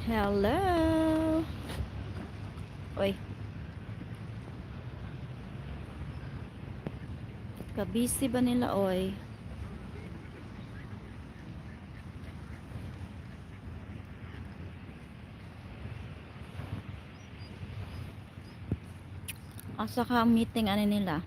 Hello. Oy. Kabisi ba nila, oy? Asa ka ang meeting ani nila?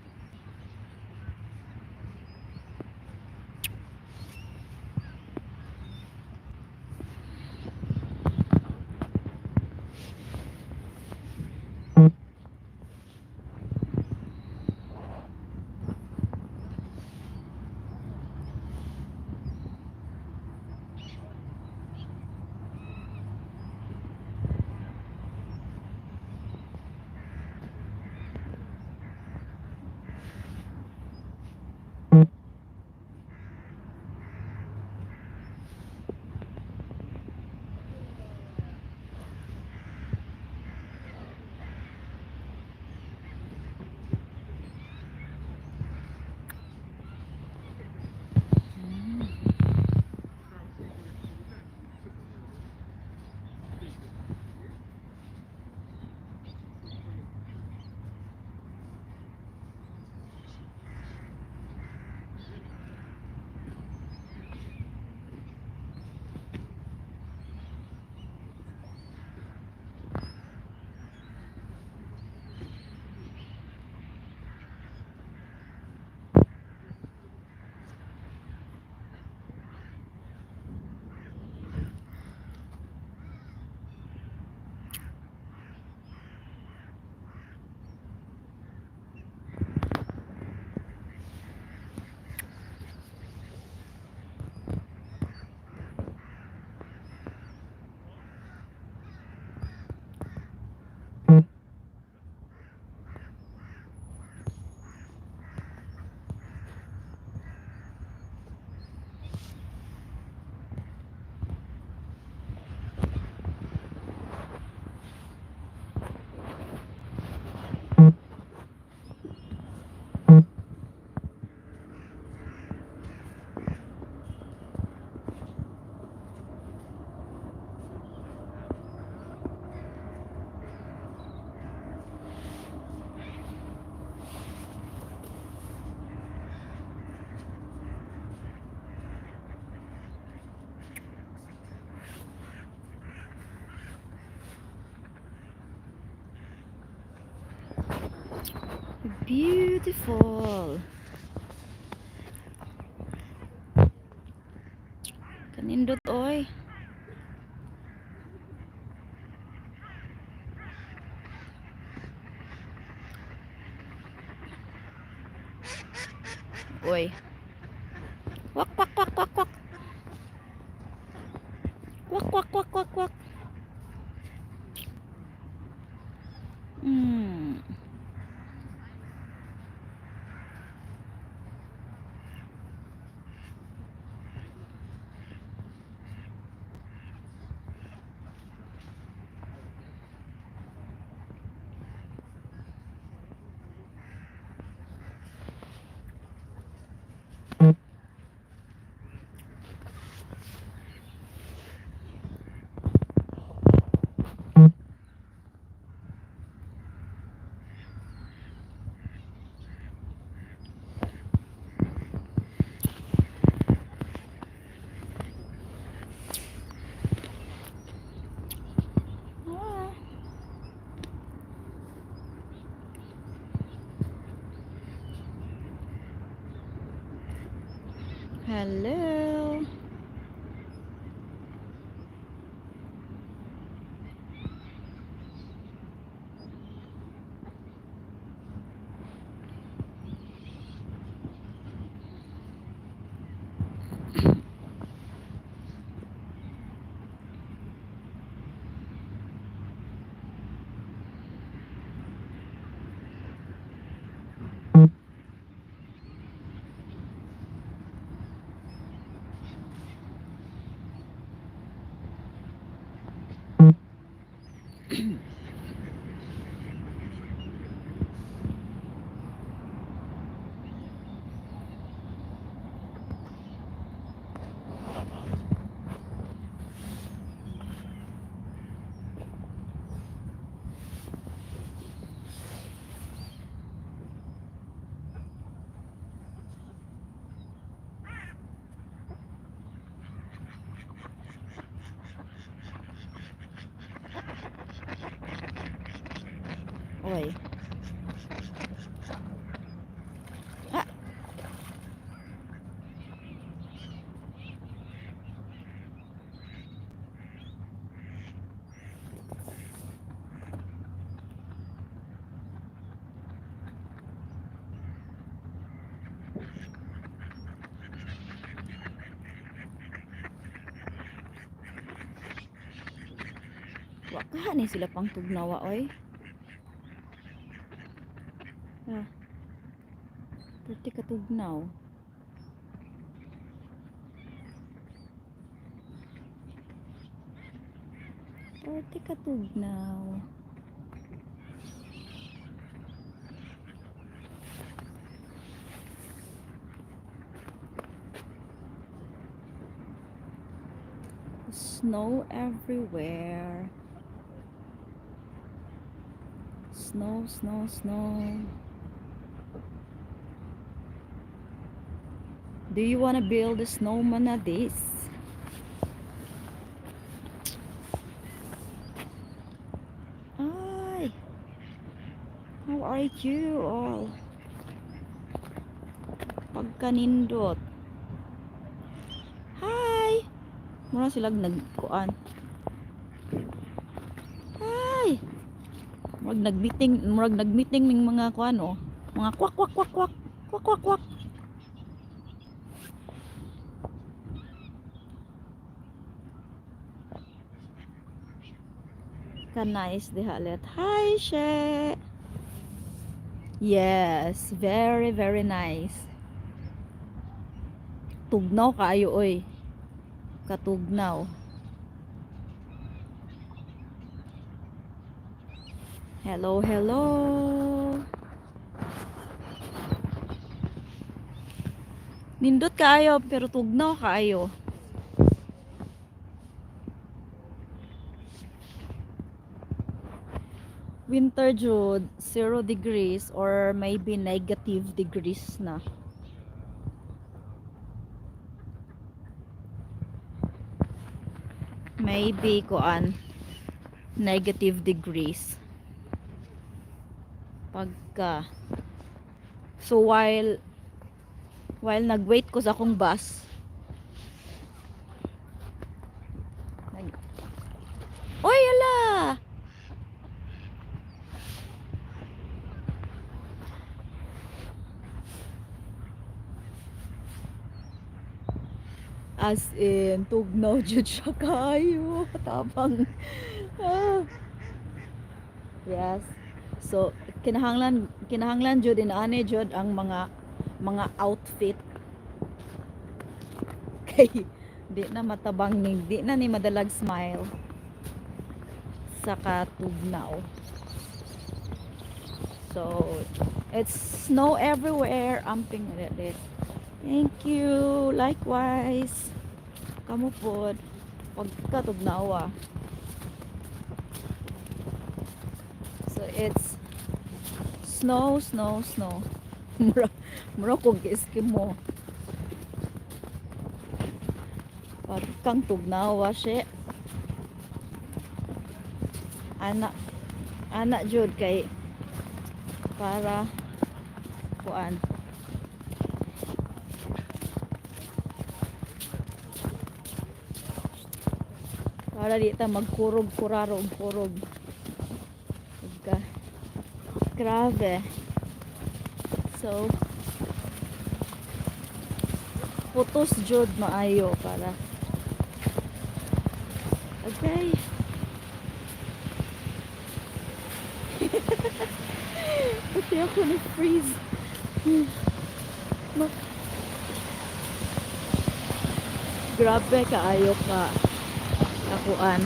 Beautiful. Kanindot oy. Oy. Wak wak wak wak wak. Wak wak wak wak wak. Ah. Hello. Oy. Ah. Wa ka ni sila pang tugnawa, oy. Ah. Pwede ka tugnaw. Pwede ka tugnaw. Snow everywhere. Snow, snow, snow. Do you want to build a snowman na this? Ay! How are you all? Pagkanindot. Hi! Mura sila nagkuan. Hi! Murag nag-meeting ning mga kuan, oh. Mga kwak kwak kwak kwak. Kwak kwak kwak. Ka-nice diha let. Hi, She. Yes, very very nice. Tugnaw kaayo, oy. Katugnaw. Hello, hello. Nindot kaayo pero tugnaw kaayo. Winter jud, 0 degrees or maybe negative degrees na. Maybe kuan, negative degrees. Pagka So while nag-wait ko sa akong bus, nag Oy, ala! As in, tugnaw jud siya kayo. Tabang. Ah. Yes. So, kinahanglan jud inaani jud ang mga outfit. Kay di na matabang ni, di na ni madalag smile sa katugnaw. So, it's snow everywhere. Amping ulit. Thank you. Likewise. Kamo pod. Pagkatugnawa. So, it's snow, snow, snow. Mura kog Eskimo. Pagkang tugnawa siya. Ana ana jud kay para kuan, para di ta magkurog kurarog kurog. Pagka grabe. So putos jud maayo para okay. Pati ako na freeze. Grabe kaayo ka kakuan,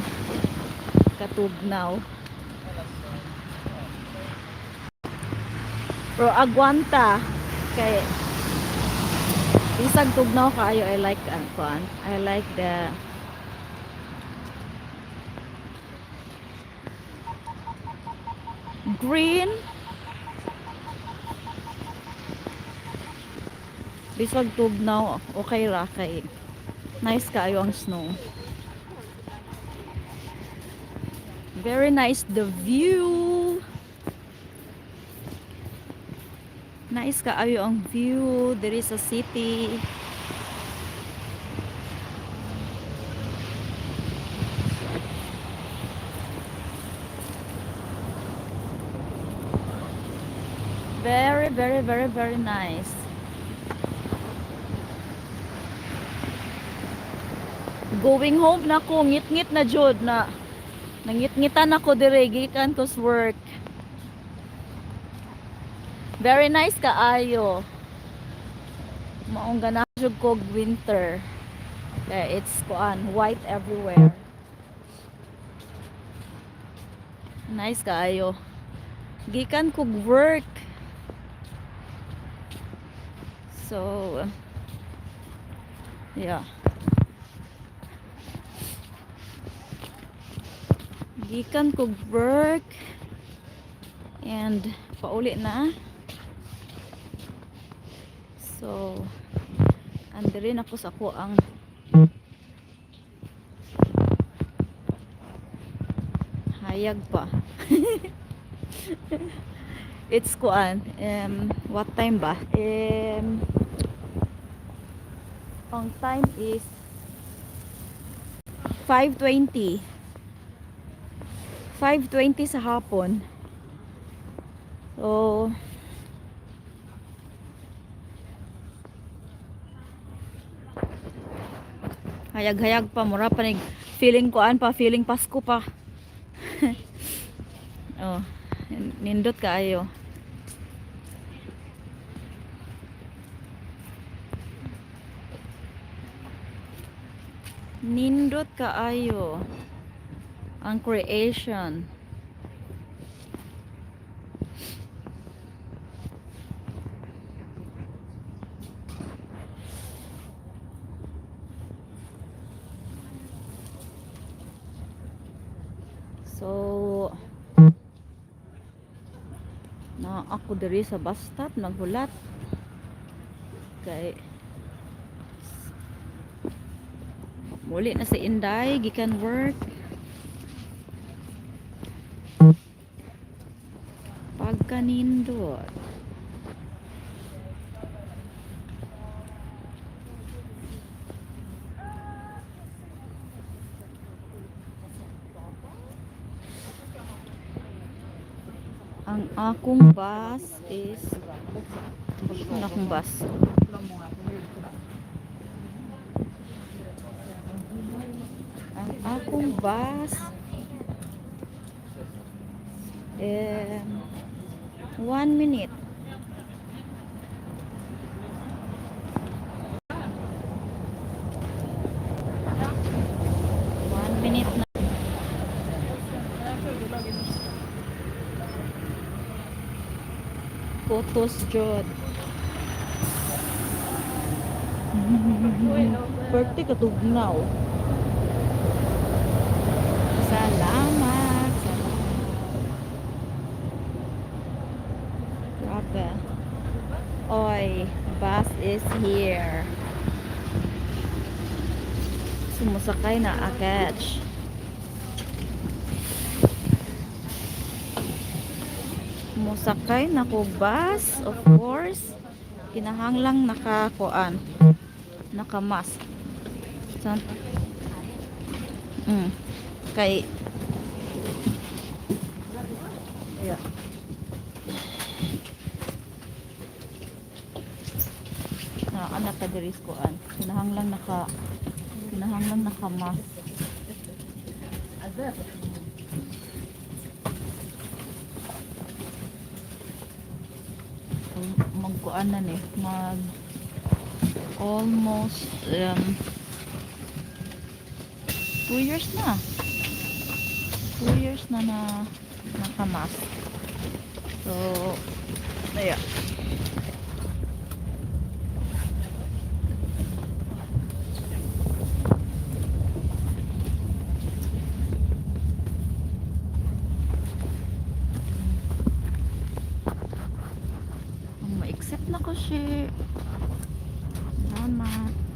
katugnaw. Pero agwanta kay isang tugnaw kaayo. I like ang kuan. I like the green. Bisag tugnaw, okay ra kay nice kaayo ang snow. Very nice the view. Nice kaayo ang view diri sa city. Very, very, very, very nice. Going home na ko, ngit-ngit na jud na. Nangit-ngitan ako dire gikan ko sa work. Very nice kaayo. Maong ganahan jud kog winter. Kaya it's kuan, white everywhere. Nice kaayo. Gikan kog work. So, yeah. Gikan kog work and pauli na. So, andiri na ko sa ako ang hayag pa. It's kuan, what time ba? Ang time is 5:20. 5:20 sa hapon. So, hayag-hayag pa, mura pa nig feeling kuan pa, feeling Pasko pa. Oh, nindot kaayo. Nindot kaayo ang creation. So, na ako diri sa bus stop naghulat kay muli na si Inday gikan work. Pagkanindot. Ang akong bus is, ang akong bus. Ang akong bus 1 minute. 1 minute na. Photos jud. Perti katugnaw. Salamat. Salamat. Grabe. Oy, bus is here. Sumusakay na aketch. Musakay na ko bus, of course. Kinahanglang nakakuan. Naka-mask. San? Kay yeah. Na anak ka diri sa kuan. Kinahanglang naka-mask. Magkuan na ni, mag almost 2 years na. 2 years na na naka-mask. So, ayan. Ang ma-accept na ko siya. Salamat.